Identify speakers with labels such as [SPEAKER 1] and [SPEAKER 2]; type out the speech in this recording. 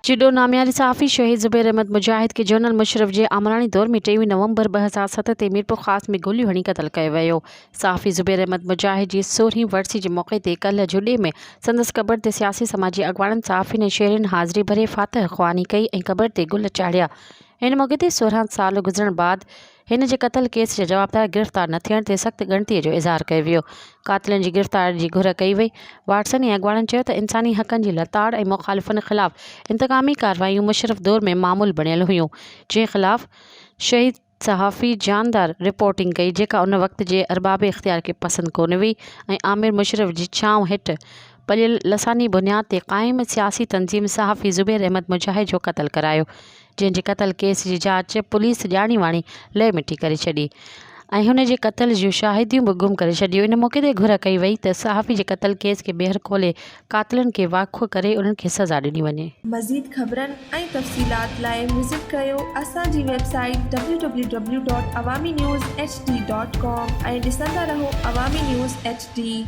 [SPEAKER 1] جڏو نامياري صحافي شهيد زبير احمد مجاهد کي جنرل مشرف جي آمراڻي دور ۾ 23 نومبر 2007 تي ميرپورخاص ۾ گوليون هڻي قتل ڪيو ويو. صحافي زبير احمد مجاهد جي سورهين ورسي جي موقعي تي ڪلهه جهڏي ۾ سندس قبر تي سياسي سماجي اڳواڻن، صحافين ۽ شهرين حاضري ڀري فاتح خواني ڪئي ۽ قبر تي گل چاڙهيا. ان موقعي تي 16 سال گذرڻ بعد هن جي قتل ڪيس جا جوابدار گرفتار نه ٿيڻ تي سخت ڳڻتي جو اظهار ڪيو ويو. قاتلن جي گرفتاري جي گهر ڪئي وئي. وارثن ۽ اڳواڻن چيو ته انساني حقن جي لتاڙ ۽ مخالفن خلاف انتقامي ڪارروايون مشرف دور ۾ معمول بڻيل هيون جنهن خلاف شهيد صحافي جاندار رپورٽنگ ڪئي جيڪا ان وقت جي ارباب اختيار کي پسند ڪونه هئي ۽ عامر مشرف جي ڇانو هيٺ پليل لساني بنياد تي قائم سياسي تنظيم صحافي زبير احمد مجاهد جو قتل ڪرايو جنهن جي قتل ڪيس جي جاچ پوليس ڄاڻي واڻي لئه مٽي ڪري ڇڏي ۽ هن جي قتل جون شاهديون به گم ڪري ڇڏيون. ان موقعي تي گهر ڪئي وئي ته صحافي جي قتل ڪيس کي ٻيهر کولي قاتلن کي واکو ڪري انهن کي سزا ڏني وڃي.
[SPEAKER 2] مزيد خبرن ۽ تفصيلات لاء وزٽ ڪريو اسان جي website W W W dot Awami news H D dot com ۽ ڏسندا رهو عوامي نيوز ايڇ ڊي.